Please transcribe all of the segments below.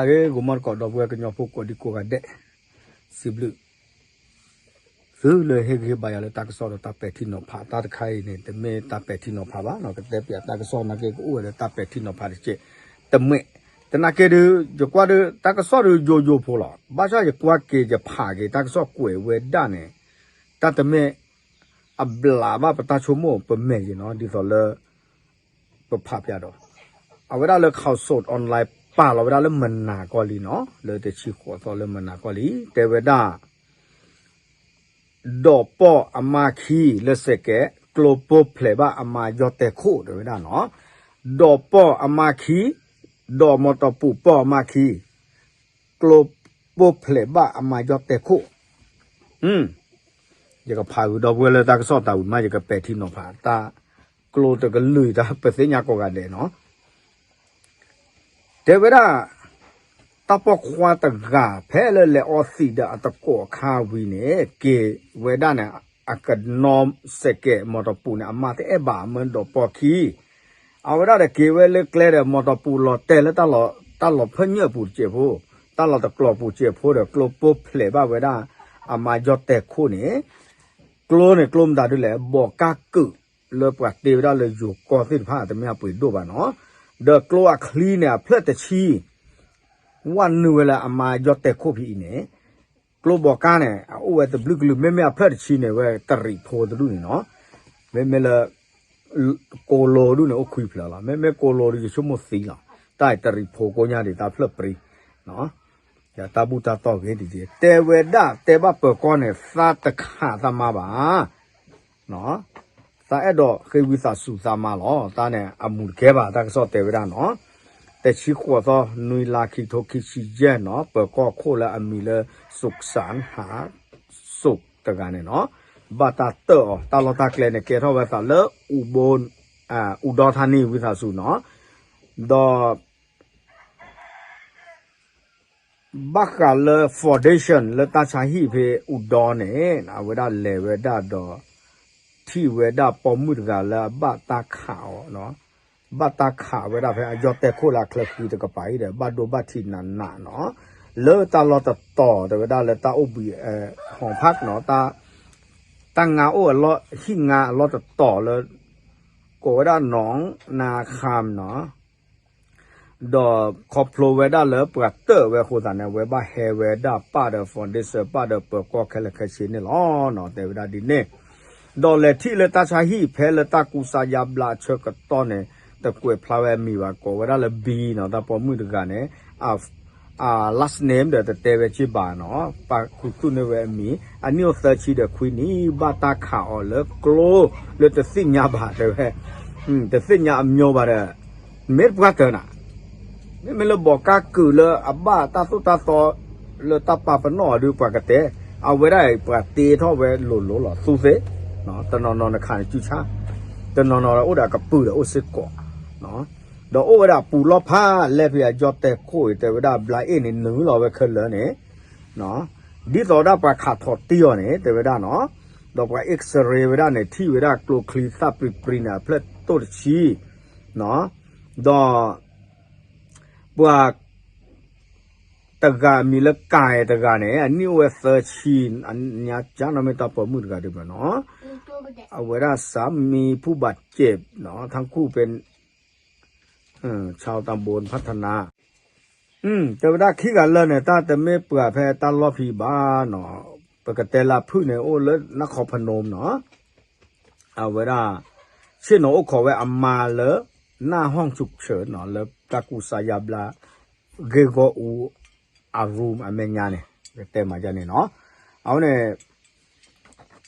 အဂ့ၤ ဂီၤမီတကိး ဒီပုၢ်ဝဲၢ်ကညီဖိကိးဒံကိးဂၤဒဲး, စံးဘျုး သုလၢဟ့ၣ်ဂံၢ်ဟ့ၣ်ဘါယၤလၢတၢ်ကစီၣ်ဒီးတၢ်ပဲာ်ထံနီၤဖး တၢ်တခါအံၤန့ၣ် တမ့ၢ်တၢ်ပဲာ်ထံနီၤဖးဘၣ်နီၤ, ကတဲပၠးတၢ်ကစီၣ်နာ်က့ ကအိၣ်ဝဲဒီးတၢ်ပဲာ်ထံနီၤဖးတက့ၢ်, တမ့ၢ်, သနာ်က့ဒီး ယကွၢ်ဒီး တၢ်ကစီၣ်ဒီးယိယိဖိလီၤ, ဘၣ်ဆၣ်ယကွၢ်က့ၤယဖးက့ၤ တၢ်ကစီၣ်ကွဲးဝဲဒၣ်န့ၣ် တၢ်တမ့ၢ် အဘျးဘၣ်ပတၢ်ဆိကမိၣ်ပမဲာ်ယံၤနီၤ, ဒ်သိးလၢ ပဖးပၠးဒီး အဝဲဒၣ်လၢ ข่าวสดออนไลน์ ပာ်လီၤဝဲဒၣ်လၢမနၤကီၢ်လံနီၤ, လၢတဆံဃိးသီလၢမနၤကီၢ်လံ, တဲဝဲဒၣ် ဒီးပီၢ်အမါခံလၢစဲးကဲး ကျိပိၢ်ဖျဲးဘၣ်အမါယီၢ်တဲာ်ခိၣ် တဲဝဲဒၣ်နီၤ, ဒီးပီၢ်အမါခံ, ဒီးမီတီပူၤပီၢ်အမါခံ ကျိပိၢ်ဖျဲးဘၣ်အမါယီၢ်တဲာ်ခိၣ်, ယကဖးဂုာ်ဒီပုၢ်ဝဲၢ်လၢတၢ်ကစီၣ်တၢ်ဝံၤမး ယကပဲာ်ထံနီၤဖးတၢ် ကျိတကလုာ်တၢ် ပသ့ၣ်ညါကိးဂၤဒဲးနီၤ, တဲဝဲဒၣ် တၢ်ပိာ်ခွါတဂၤ ဖဲလၢလဲၤအီသံးဒီးအတကိးအခါဝံၤန့ၣ် က့ၤဝဲဒၣ်န့ၣ် အကနီစဲးကဲးမီတီပူၤန့ၣ် အမါတအဲၣ်ဘၣ်အမၢဒီးပိာ်ခံ အဝဲဒၣ်ဒီးက့ၤဝဲလၢကျဲဒီး မီတီပူၤလီၤတဲာ်လၢ တၢ်လီၢ်ဖၢညၣ်ပူၤတစဲးဖိ, တၢ်လီၢ်တကျိၤပူၤတစဲးဖိဒီး ကျိပိၢ်ဖျဲးဘၣ်ဝဲဒၣ် အမါယီၢ်တဲာ်ခိၣ်န့ၣ်, ကျိန့ၣ်ကျိမတၤဒုလဲၣ် ဘီးကါကုာ် လၢပှၤတ့ဝဲဒၣ်လၢယိၤကီၢ်သ့ၣ်တဖၣ် တမ့ၢ်အပှ့ၤဒိၣ်ဘၣ်နီၤ, ဒီးကျိအချံန့ၣ် အဖျၢၣ်တဆံ ဝဲနုာ်ဝဲလၢအမါယီၢ်တဲာ်ခိၣ်ဖဲအံၤန့ၣ်, ကျိဘီးကါန့ၣ် အအိၣ်ဝဲတဘျုးကလုာ် မ့မ့ၢ်အဖျၢၣ်တဆံန့ၣ် ဝဲတရံးဖိတဒူၣ်န့ၣ်နီၤ, မ့မ့ၢ်လၢ ကိလိၤဒူၣ်န့ၣ် အိၣ်ခွံဖျၢၣ်လီၤ, မ့မ့ၢ်ကိလိၤဒီး ယဆိကမိၣ်သံလီၤ, တၢ်တရံးဖိကိညါဒံး တၢ်ဖျၢၣ်ပြံ တၢ်ဘူၣ်တၢ်တီၢ်ဂ့ၤဒ်ဒ် တဲဝဲဒၣ် တဲဘၣ်ပၢၤကီၢ်န့ၣ် သးတခးသးမါဘၣ် သးအဲၣ်ဒိးဃ့ဝံသးစူၤသးမါလီၤ, တၢ်န့ၣ်အမူတကဲဘၣ် တၢ်ကစီၣ်တဲဝဲဒၣ်နီၤ, တဆံဃိးသီ နွံလါခံကထိခံဆံယဲၢ်နီၤ, ပၢၤကီၢ်ခိၣ်လၢအမံၤလၢ စုၣ်စၣ်ဟး စိးတဂၤန့ၣ်နီၤ, ဘၣ်တၢ်တၢၣ်အီၤ တၢ်လီၢ်တၢ်ကျဲန့ၣ် ကဲထီၣ်ဝဲသးလၢ အူဘိ အူဒီထါနံၣ် ဝံသးစူၤနီၤ, ဒီး ဘၣ်ဃးလၢ foundation လၢတၢ်ဆါဟံၣ်ဖဲအူဒီန့ၣ် အဝဲဒၣ်လဲၤဝဲဒၣ်ဒီး ထံၣ်ဝဲဒၣ်ပိာ်မုၣ်တဂၤလၢအဘၣ်တၢ်ခးအီၤ, ဘၣ်တၢ်ခးဝဲဒၣ်ဖဲအယီၢ်တဲာ်ခိၣ်လၢအချၢဃံတကပၤအံၤဒီး ဘၣ်ဒိဘၣ်ထံးနးနးနီၤ, လၢတၢ်လီၢ်တတီၤတဲဝဲဒၣ်လၢတၢ်အိၣ်ဘှံး ဟီၣ်ဖၣ်နီၤ, တၢ်ငါအိၣ်အလီၢ် ဟံၣ်ငါအလီၢ်တတီၤလၢ ကိးဝဲဒၣ်နီၢ်နၤခၣ်နီၤ, ဒီးခီဖျိဝဲဒၣ်လၢပှၤတၢၣ်ဝဲအဃိသတးန့ၣ် အဝဲဘၣ်ဟဲဝဲဒၣ်ပၣ်ဒီး foundation ပၣ်ဒီးပၢၤကီၢ်ခဲလၢာ်ခဲဆ့န့ၣ်လီၤနီၤ, တဲဝဲဒၣ်ဒ်န့ၣ်, ဒီးလဲၤထံၣ်လၢတၢ်ဆါဟံၣ်ဖဲလၢတၢ်ကူစါယါဘျါအဆၢကတီၢ်န့ၣ် တကွဲးဖျါဝဲအမံၤဘၣ် ကိးဝဲဒၣ်လၢ B နီၤ, တၢ်ပိာ်မုၣ်တဂၤန့ၣ် အ last name ဒီးတတဲဝဲက့ၤဘၣ်နီၤ, ပာ်ခူသူၣ်န့ၢ်ဝဲအမံၤ, အနံၣ်အိၣ်သၢဆံဒီးခွံနံၣ် ဘၣ်တၢ်ခးအီၤလၢကျိ လၢတသ့ၣ်ညါဘၣ်တဲဝဲ, တသ့ၣ်ညါအမံၤဘၣ်ဒီး မ့ၢ်တပှၢ်တၢၢ်နၤ, မ့မ့ၢ်လၢဘီးကါကုာ်လၢအဘၣ်တၢ်သိၣ်တၢ်သီ လၢတၢ်ပာ်ပနီၣ်အီၤဒုးပှၤကတဲ, အဝဲဒၣ်အံၤပှၤတ့ထီၣ်ဝဲလိၤလိၤလီၤ သူသ့, တနီၤနီၤနခးနစုဆါ, တနီၤနီၤအိၣ်ဒီးအကပုာ်ဒီးအိၣ်စ့ၢ်ကီး ဒီးအိၣ်ဝဲဒၣ်ပူၤလီၢ်ဖးလဲၢ်ဖဲအယီၢ်တဲာ်ခိၣ်အံၤ တဲဝဲဒၣ်ဘျါအ့ၣ်န့ၣ် နုာ်လီၤဝဲခဲလၢာ်န့ၣ်, ဒ်သိးဒၣ်ပှၤခးထီၣ်တံၢ်အီၤန့ၣ် တဲဝဲဒၣ်နီၤ, ဒီးပှၤ X-ray ဝဲဒၣ်န့ၣ် ထံၣ်ဝဲဒၣ်ကျိချံသၣ်ပြံပြံန့ၣ် အဖျၢၣ်တိၢ်တဆံ, ဒီး ပှၤ တဂၤအမံၤလၢကၤတဂၤန့ၣ် အနံၣ်အိၣ်ဝဲသၢဆံ, အညါကၢ်နီၣ်မ့ၢ်တၢ်ပိာ်မုၣ်တဂၤဒ်ဘၣ်နီၤ, အဝဲဒၣ် สามีผู้บาดเจ็บ နီၤ ทั้งคู่เป็น ชาวตำบลพัฒนา တဲဝဲဒၣ်ခံဂၤလၢာ်န့ၣ် တၢ်တမ့ၢ်ပှၤဖဲတၢ်လီၢ်ဖံးဘၣ်နီၤ, ပကတဲလၢဖုၣ်န့ၣ် အိၣ်လၢနခီဖနူမ်နီၤ အဝဲဒၣ် ဆ့ၣ်နီၤအိၣ်ခိးဝဲအမါလၢ หน้าห้องฉุกเฉินနီၤ လၢတၢ်ကူစါယါဘျါ ဂ့ၢ်ဂီၢ်အူ အ room အမဲာ်ညါန့ၣ် ကတဲမၤယါန့ၣ်နီၤ, အဝဲန့ၣ်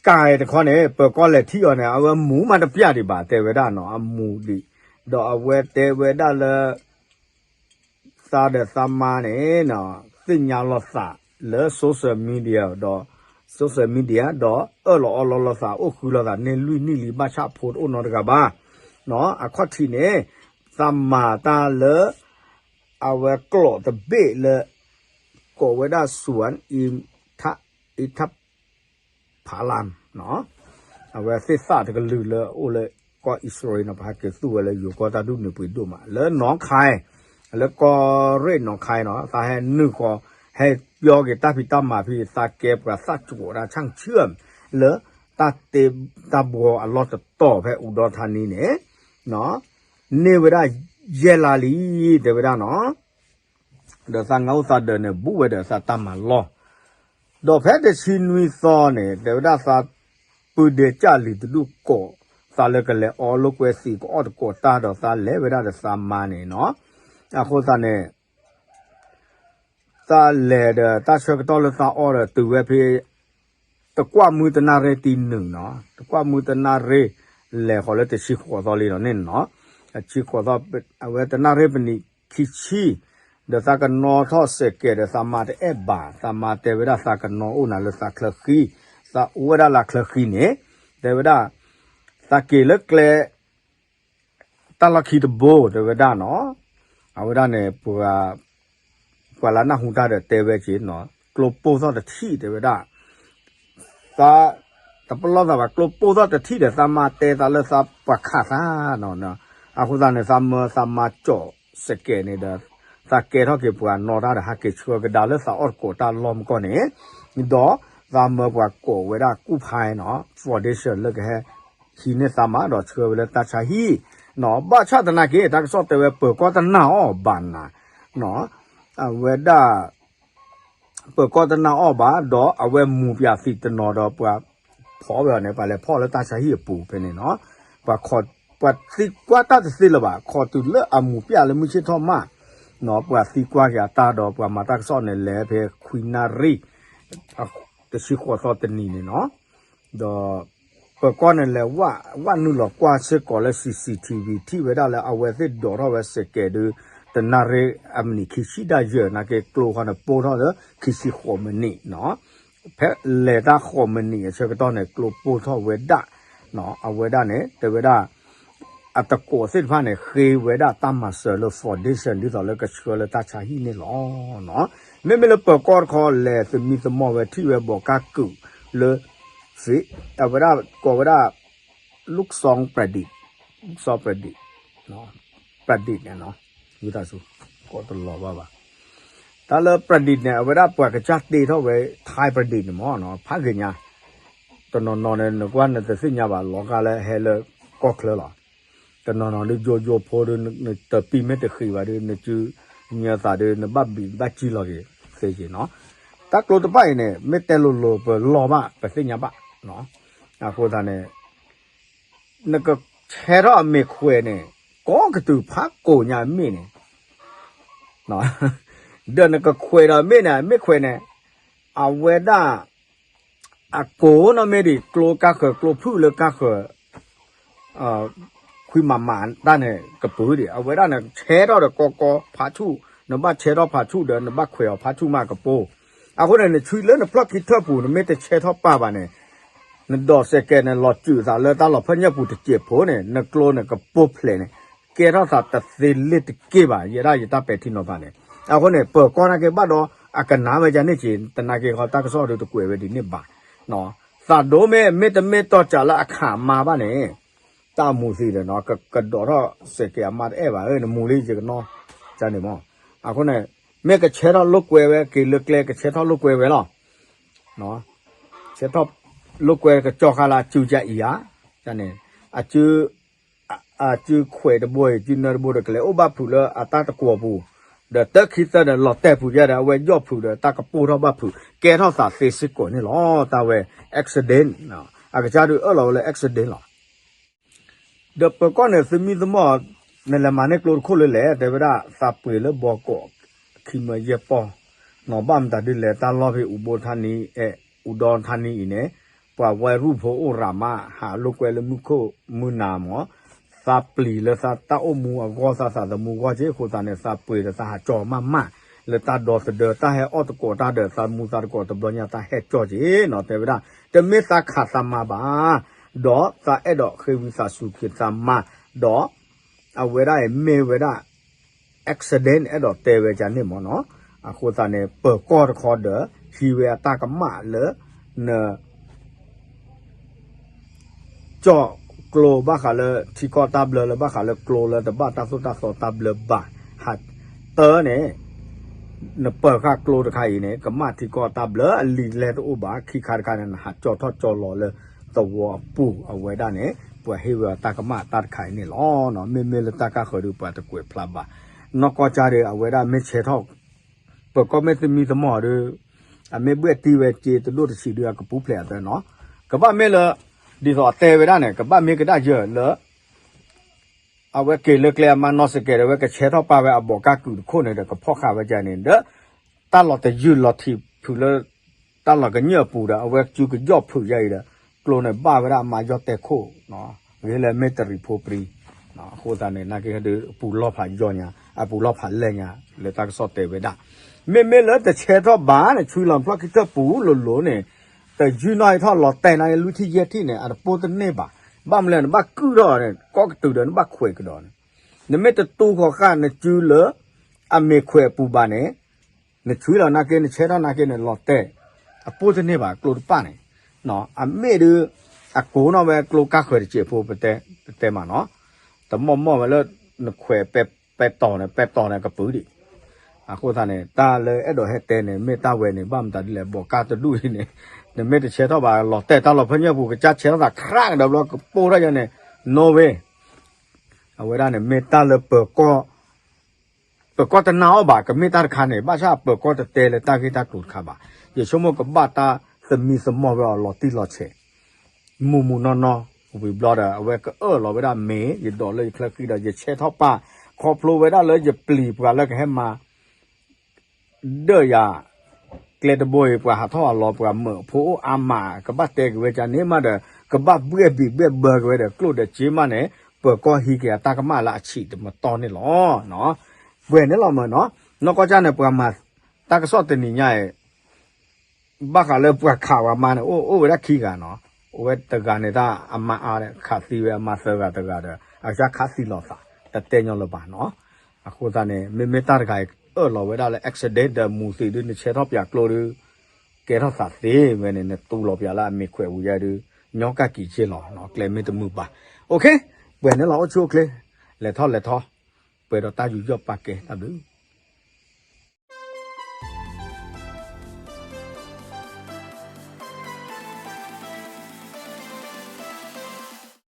ကၤတခီန့ၣ် ပၢၤကီၢ်လဲၤထံၣ်အီၤန့ၣ် အဝဲမူမးတပျၢ်ဒံးဘၣ် တဲဝဲဒၣ်နီၤ အမူဒံး, ဒီးအဝဲတဲဝဲဒၣ်လၢ သးဒီးသးမါန့ၣ် သ့ၣ်ညါလိာ်သးလၢ social media ဒီး social media ဒီးအၢၣ်လီၤအီလီၤလိာ်သး အိၣ်ဃုလိာ်သးန့ၢ်လွံၢ်နံၣ်လံ ဘၣ်ဆၣ်ဖိတအိၣ်နီတဂၤဘၣ်, အခီၣ်ထံးန့ၣ် သးမၤတၢ်လၢ အဝဲကျိာ်တဘ့ၣ်လၢ ကိးဝဲဒၣ် สวนอินท อินทผลัม အဝဲသ့ၣ်သၣ်တကလုာ်လၢအအိၣ်လၢကီၢ်အံၣ်စရ့လးနီၤ ပဟဲက့ၤသူၣ်ဝဲလၢယိၤကီၢ်တၢ်ဒူၣ်န့ၣ်ပှ့ၤဒိၣ်မး လၢနီၢ်ခၢၣ် လၢကီၢ်ရ့ၣ်နီၢ်ခါနီၤ သးဟဲနုာ်ဃီၤ ဟဲပျီက့ၤတၢ်ဖံးတၢ်မၤဖဲ သးကဲပှၤသးကၠိးဒၣ်ဆၣ်ဆၢ လၢ တၢ်တ့ တၢ်ဘှီအလီၢ်တတီၤဖဲအူဒီထါနံန့ၣ် န့ၢ်ဝဲဒၣ်ယဲၢ်လါလံ တဲဝဲဒၣ်နီၤ ဒီးသးငါအိၣ်သးဒၢးန့ၣ် ဘူးဝဲဒီးသးတၢ်မၤလီၢ် ဒီးဖဲတဆံနွံသီန့ၣ် တဲဝဲဒၣ်သး ပုၢ်ဒ့ကၢ်လံၤတဒူၣ်ကိး သးလၢကလဲၤအီလိာ်ကွဲသံး ကအီၣ်တကိးတၢ်ဒီးသးလဲၤဝဲဒၣ်ဒီးသးမါန့ၣ်နီၤ အဃိသတးန့ၣ် သးလဲၤဒီးတၢ်ဆၢကတီၢ်လၢသးအီၣ်ဒီးတုၤဝဲဖဲ တကွၢ်မုၢ်တနၣ်ရံၣ်တံနုာ်နီၤ တကွၢ်မုၢ်တနၣ်ရံၣ် လဲၤဃီၤလၢတဆံဃိးသီလံနီၤန့ၣ်နီၤ တဆံဃိးသီ အဝဲတနၣ်ရံၣ်ပနံးခံဆံ ဒီးသးကနီထီၣ်စဲးကဲးဒီးသးမါတအဲၣ်ဘၣ် သးမါတဲဝဲဒၣ်သးကနီအိၣ်နၤလၢသးချၢဃံ သးအိၣ်ဝဲဒၣ်လၢချၢဃံန့ၣ် တဲဝဲဒၣ် သးက့ၤလၢကျဲ တၢ်လီၢ်ခံတဘိ တဲဝဲဒၣ်နီၤ အဝဲဒၣ်န့ၣ် ပှၤ ပှၤလၢနၢ်ဟူတၢ်ဒီးတဲဝဲက့ၤနီၤ ကျိပိၢ်ထီၣ်တထံၣ်တဲဝဲဒၣ် သး တပလီၢ်သးဘၣ် ကျိပိၢ်ထီၣ်တထံၣ်ဒီး သးမါတဲသးလၢသးပှၤခးသးနီၤ အဃိသတးန့ၣ် သးမၢသးမါကၠီးစဲးကဲးန့ၣ်ဒီး သးကဲထီၣ်က့ၤပှၤနီၢ်တၢ်ဒီး ဟးက့ၤဆှၢကဒါလၢသးအီၣ်တကိးတၢ်လီၢ်မကီၢ်န့ၣ် ဒီးသးမၢပှၤကိးဝဲဒၣ်ကူၣ်ဖးနီၤ foundation လၢကဟဲ ဟံးန့ၢ်သးမါဒီးဆှၢဝဲလၢတၢ်ဆါဟံၣ်နီၤ ဘၣ်ဆၣ်သနာ်က့ တၢ်ကစီၣ်တဲဝဲပၢၤကီၢ်တနာ်အီၤဘၣ်နၤ အဝဲဒၣ် ပၢၤကီၢ်တနာ်အီၤဘၣ် ဒီးအဝဲမူးပၠးသံးတနီၤဒီးပှၤဖီၣ်ဝဲအီၤန့ၣ် ပှၤလဲၤဖီၣ်လၢတၢ်ဆါဟံၣ်အပူၤဖဲန့ၣ်နီၤ ပှၤသံကွၢ်တၢ်တသ့လၢၤဘၣ် ခီတုၤလၢအမူးပၠးလၢမုၢ်ဆ့ၣ်ထီၣ်မးနီၤ ပှၤသံကွၢ်က့ၤအတၢ်ဒီးပှၤမၤတၢ်ကစီၣ်န့ၣ် လဲၤဖဲခွံနၣ်ရံၣ် တဆံဃိးသီတနံၤန့ၣ်နီၤ ဒီး ပၢၤကီၢ်န့ၣ်လဲၤဝဲနုာ်လီၤကွၢ်စ့ၢ်ကီးလၢ CCTV ထံၣ်ဝဲဒၣ်လၢအဝဲသ့ၣ်ဒိးထီၣ်ဝဲစဲးကဲးဒုး တနၣ်ရံၣ်အမံးနံးခံဆံဒၣ်ယဲၢ် နာ်က့ကျိဃီန့ၣ်ပိၢ်ထီၣ်လၢခံဆံဃိးမံးနံးနီၤ ဖဲလဲၤတၢ်ဃိးမံးနံးအဆၢကတီၢ်န့ၣ် ကျိပိၢ်ထီၣ်ဝဲဒၣ်နီၤ အဝဲဒၣ်န့ၣ် တဲဝဲဒၣ် အတကိးသ့ၣ်တဖၣ်န့ၣ် ဃ့ဝဲဒၣ်တၢ်မၤစၢၤလၢ foundation ဒ်သိးလၢကဆှၢလၢတၢ်ဆါဟံၣ်န့ၣ်လီၤ. မ့မ့ၢ်လၢပၢၤကီၢ်တခီလဲၤသမံသမိးဝဲထံၣ်ဝဲဘီးကၢ်ကုာ်လၢ အဝဲဒၣ်ကိးဝဲဒၣ် လူၣ်စီ ပြဒံး လူၣ်စီ ပြဒံး ပြဒံးန့ၣ်နီၤ ဝံသးစူၤ ကိးတလီၤဘၣ်ဘၣ် တၢ်လၢပြဒံးန့ၣ် အဝဲဒၣ်ပှၤကစၢ်တ့ထီၣ်ဝဲ ထါပြဒံးန့ၣ်မ့ၢ်နီၤ ဖးဂ့ၤညါ တနီၤနီၤန့ၣ် နကွၢ်နတသ့ၣ်ညါဘၣ် လီၤဂာ်လၢဟဲလၢကီၢ်ချၢလီၤ. တနီၤနီၤဒုးယိယိဖိဒုး နတပံၤမ့ၢ်တဃံးဘၣ်ဒုး နစုညါသးဒုး နဘၣ်ဘံၣ်ဘၣ်ကံလီၤက့ၤသ့က့ၤနီၤ. တၢ်ကျိတဖၣ်အံၤန့ၣ် မ့ၢ်တဲလိၤလိၤပလီၢ်ဘၣ် ပသ့ၣ်ညါဘၣ်. အဃိသတးန့ၣ် နကဆဲးထီၣ်အမ့ၢ်ခွဲးန့ၣ် ကိးကတုၤဖးကိးညါအမ့ၢ်န့ၣ် ဒီးနကခွဲးဒီးမ့ၢ်န့ၣ် မ့ၢ်ခွဲးန့ၣ် အဝဲဒၣ် အကိးနီၢ်မ့ၢ်ဒံး ကျိကါဃၢၤ ကျိဖုၣ်လၢကါဃၢၤ ခွံမးမးတၢ်န့ၣ်ကပၤဒံး အဝဲဒၣ်န့ၣ် ဆဲးထီၣ်ဒီးကီကီဖးဆူၣ် နဘၣ်ဆဲးထီၣ်ဖးဆူၣ်ဒီး နဘၣ်ခွဲးအီၤဖးဆူၣ်မးကပၤ. အဃိန့ၣ် နဆွံလၢနဖျၢၣ်ခံထၢၣ်ပူၤ နမ့ၢ်တဆဲးထီၣ်ပာ်ဘၣ်န့ၣ် နဒိးစဲးကဲးန့ၣ် လီၤစုာ်သးလၢတၢ်လီၤဖၢၣ်ညၣ်ပူၤတစဲးဖိန့ၣ် နကျိန့ၣ်ကပိာ်ဖျဲးန့ၣ် ကဲထီၣ်သးတသ့လ့ၣ်တက့ၢ်ဘၣ် ယဲဒၣ်ယတၢ်ပဲာ်ထံနီၤဖးန့ၣ်. အဃိန့ၣ် ပၢၤကီၢ်နာ်က့ဘၣ်ဒီး အကနၣ်ဝဲဒ်န့ၣ်က့ၤ တနာ်က့ၤဃီတၢ်ကစီၣ်ဒုးတကွဲးဝဲဒ်န့ၣ်ဘၣ်. သးဒိမ့ၢ်မ့ၢ်တမ့ၢ်တီၢ်စးလၢအခးမါဘၣ်န့ၣ် တၢ်မူၤသံဒီးနီၤ ကဒိးထီၣ်စဲးကဲးအမါတအဲၣ်ဘၣ် နမူၤလံယကနီၢ်န့ၣ်မး. အဃိန့ၣ် မ့ၢ်ကဆဲးထီၣ်လိာ်ကွဲဝဲက့ၤလၢကျဲ ကဆဲးထီၣ်လိာ်ကွဲဝဲလီၤ. ဆဲးထီၣ်လိာ်ကွဲကကၠီဃာ်လၢအစုကအံၤဧါ, န့ၣ် အစု အစုခွဲးတဘိအံၤ စုနၢတဘိဒီး ကလဲၤအိၣ်ဘၣ်ဖုးလၢအတၢ်တကွီၤပူၤ, ဒီးတၢ်ခံသၢဒီးလီၤတဲာ်ဖုးယဲဒီး အဝဲယီၢ်ဖုးဒီးတၢ်ကပိၢ်ထီၣ်ဘၣ်ဖုး ကဲထီၣ်သးသ့စ့ၢ်ကီးန့ၣ်လီၤ. တၢ်ဝဲ accident အကစၢ်ဒုးအၢၣ်လီၤဝဲလၢ accident လီၤ. ဒီးပၢၤကီၢ်န့ၣ် သမံသမိး နလဲၤမၤန့ၢ်ကျိတခိၣ်လၢလဲၣ် တဲဝဲဒၣ် သးပှ့ၤလၢဘီကီး ခံမၢယဲၢ်ပီၢ်, နီၢ်ဘၣ်မတၤဒုးလဲၤတၢ်လီၢ်ဖဲအူဘိထါနံ အဲၣ်အူဒီထါနံအံၤန့ၣ်, ပှၤဝဲရူၢ်ဖိအိၣ်ရၤမး ဟးလိာ်ကွဲလၢမုၢ်ခိၣ်မုၢ်နၤမး, သးပျံၤလၢသးတၢ်အိၣ်မူအဂီၢ် သးသးသမူအဂီၢ်က့ၢ် အဃိသတးန့ၣ် သးပှ့ၤဒီးသးဟးကၠီမးမး လၢတၢ်ဒီသဒၢ တၢ်ဟဲအီၣ်သကိးတၢ်ဒီး သးမူသးသကိးတဘျီညါ တၢ်ဟဲကၠီက့ၢ်နီၤ တဲဝဲဒၣ်, တမ့ၢ်သးခးသးမါဘၣ် ဒီးသးအဲၣ်ဒိးဃ့ဝံသးစူၤက့ၤသးမါ, ဒီးအဝဲဒၣ်အံၤမ့ၢ်ဝဲဒၣ် accident အဲၣ်ဒိးတဲဝဲဒ်န့ၣ်မးနီၤ, အဃိသတးန့ၣ် ပၢၤကီၢ်တခီဒီး ဟံးဝဲအတၢ်ကမၣ်လၢ န ကၠီၣ်ကျိဘၣ်ဃးလၢ ထံကီၢ်တၢ်ဘျၢလၢဘၣ်ဃးလၢကျိလၢတဘၣ်တၢ်သိၣ်တၢ်သီတၢ်ဘျၢဘၣ်, ဟး သၢန့ၣ် နပၢၤဃာ်ကျိတခါအံၤန့ၣ် ကမၣ်ထံကီၢ်တၢ်ဘျၢအလံာ်လဲၢ်တအိၣ်ဘၣ်, ခံခါတခါန့ၣ် နဟးကၠီထီၣ်ကၠီလီၤလၢသဝီအပူၤအဝဲဒၣ်န့ၣ် ပှၤဟ့ၣ်ဝဲတၢ်ကမၣ်တၢ်တခါအံၤန့ၣ်လီၤ. မ့မ့ၢ်လၢတၢ်ကါဃၢၤဒီးပှၤတကွဲးဖျါဘၣ်, နီၢ်ကီၢ်ကၢ်ဒီး အဝဲဒၣ်မ့ၢ်ဆဲးထီၣ် ပၢၤကီၢ်မ့ၢ်သမံသမိးဒီး အမ့ၢ်ဘှဲၣ်တံၢ်ဝဲစ့တဒိၣ်တဆံးဒီး အကပူၤဖျဲးအသၢနီၤ, ကဘၣ်မ့ၢ်လၢ ဒ်သိးအတဲဝဲဒၣ်န့ၣ် ကဘၣ်မ့ၢ်ကဒၣ်ယၢၢ်လၢ အဝဲက့ၤလၢကျဲအမါနီၢ်စကဲးဒီး အဝဲကဆဲးထီၣ်ပာ်ဝဲအဘီးကါကုာ်တခိၣ်န့ၣ်ဒီး ကဖီၣ်ဃာ်ဝဲဒၣ်န့ၣ်ဒီး တၢ်လီၤတယုၢ်လီၤထံးဖုးလၢ တၢ်လီၤကညၢၢ်အပူၤဒီး အဝဲကၠူကယီၣ်ဖုးယါအံၤဒီး ကျိန့ၣ်ဘၣ်ဝဲဒၣ်အမါယီၢ်တဲခိၣ်, ဂ့ၤလၢမ့ၢ်တရံးဖိပြံ, အဃိသတးန့ၣ် နာ်က့ဒီး အပူၤလီၢ်ဖးယီၢ်ညါ အပူၤလီၢ်ဖးလဲၢ်ညါ လၢတၢ်ကစီၣ်တဲဝဲဒၣ်, မ့မ့ၢ်လၢတဆဲးထီၣ်ဘၣ်န့ၣ် ဆွံလီၤဖျီၣ်ခံထၢၣ်ပူၤလိၤလိၤန့ၣ် တယုၢ်နီၣ်ဟဲထီၣ်လီၤတဲာ်န့ၣ် လွံၢ်ထံၣ်ယဲၢ်ထံၣ်န့ၣ် အတပိၢ်တန့ၢ်ဘၣ်, ဘၣ်မနုၤလဲၣ် နဘၣ်ကုၢ်ထီၣ်န့ၣ် ကီၢ်ကတုၤဒီးနဘၣ်ခွဲးကဒီးန့ၣ်, နမ့ၢ်တတူၢ်ဃီၤဃာ်နစုလၢ အမ့ၢ်ခွဲးအပူၤဘၣ်န့ၣ် နဆွံလီၤနာ်က့ နဆဲးထီၣ်နာ်က့န့ၣ် လီၤတဲာ် အပိၢ်တန့ၢ်ဘၣ် ကျိတပၣ်န့ၣ်, အမ့ၢ်ဒုး အကိးနီၣ်ဝဲကျိကါဃၢၤတစဲးဖိ ပတဲမးနီၤ, တမီၢ်မီၢ်ဝဲလၢ နခွဲးပဲတီၤန့ၣ် ပဲတီၤန့ၣ်ကပုာ်ဒံး, အဃိသတးန့ၣ် တၢ်လၢအဲၣ်ဒိးဟဲတဲန့ၣ် မ့ၢ်တၢ်ဝဲန့ၣ် ဘၣ်မတၤဒ်လဲၣ် ဘီးကါတဒူၣ်အံၤန့ၣ် နမ့ၢ်တဆဲးထီၣ်ဘၣ် လီၤတဲာ်တၢ်လီၢ်ဖဲညၣ်ပူၤ ကစၢ်ဆဲးထီၣ်သး ခြး ကဒီးဘျီကပိၢ်ထီၣ်ယါန့ၣ် no way, အဝဲဒၣ်န့ၣ် မ့ၢ်တၢ်လၢပၢၤကီၢ် ပၢၤကီၢ်တနာ်အီၤဘၣ် ကမ့ၢ်တၢ်တခါန့ၣ် ဘၣ်ဆၣ်ပၢၤကီၢ်တတဲလၢတၢ်ဂ့ၢ်တၢ်ကျိၤတခါဘၣ်, ယဆိကမိၣ်ကဘၣ်တၢ်သမံသမိးဝဲအီၤလီၤတံၢ်လီၤဆဲး မုၢ်မုၢ်နီၢ်နီၢ် ဝံၤဘျီဒီး အဝဲကအၢၣ်လီၤဝဲဒၣ်မ့ၢ် ယဒိးလၢယချၢဃံဒီး ယဆဲးထီၣ်ပာ် ခီဖျိဝဲဒၣ်လၢယပျံၤပှၤလၢကဟဲမၤ ဒၢၣ်ယၤ ကျဲတဘိအံၤ ပှၤဟးထီၣ်အလီၤ ပှၤမၢဖိအိၣ်အါမး ကဘၣ်တဲက့ၤဝဲကန့ၣ်မးဒီး ကဘၣ်ဘှဲၣ်ဘံၣ်ဘှဲၣ်ဘၢက့ၤဝဲဒီး ကျိၣ်ဒီးစ့မးန့ၣ် ပၢၤကီၢ်ဟံးက့ၤအတၢ်ကမၣ်လၢအဆံးတမတီၢ်န့ၣ်လီၤ. ပှဲၤန့ၣ်လီၤမၢ်နီၤ, နီၢ်ကီၢ်ကၢ်န့ၣ် ပှၤမၤတၢ်ကစီၣ်တနံၤညါအံၤ ဘၣ်ဃးလၢပှၤခးပှၤမါန့ၣ် အိၣ်အိၣ်ဝဲဒၣ်ခံဂၤနီၤ, အိၣ်ဝဲတဂၤန့ၣ်တၢ်အမါအါဒီး ခးသံဝဲအမါသၢဂၤတဂၤဒီး အကစၢ်ခးသံလီၤသး တတဲညီလၢၤဘၣ်နီၤ, အဃိသတးန့ၣ် မ့မ့ၢ်တၢ်တဂၤအံၤ အၢၣ်လီၤဝဲဒၣ်လၢ accident ဒီးမူၤသံးဒုး နဆဲးထီၣ်ပၠးကျိဒုး ကဲထီၣ်သးသ့ဝဲန့ၣ် နတူၢ်လီၤပၠးလၢအမ့ၢ်ခွဲးဝံၤယါဒုး ညီကၢ်ကံးက့လီၤ ကျဲမ့ၢ်တမုာ်ဘၣ်, အိၣ်ခ့, ပှဲၤန့ၣ်လီၤ အိၣ်ဆူၣ်အိၣ်ချ့, လဲၤထီၣ်လဲၤထီ, ပှဲၤဒီးတၢ်ယူးယီၣ်ပာ်ကဲတၢ်ဘျုး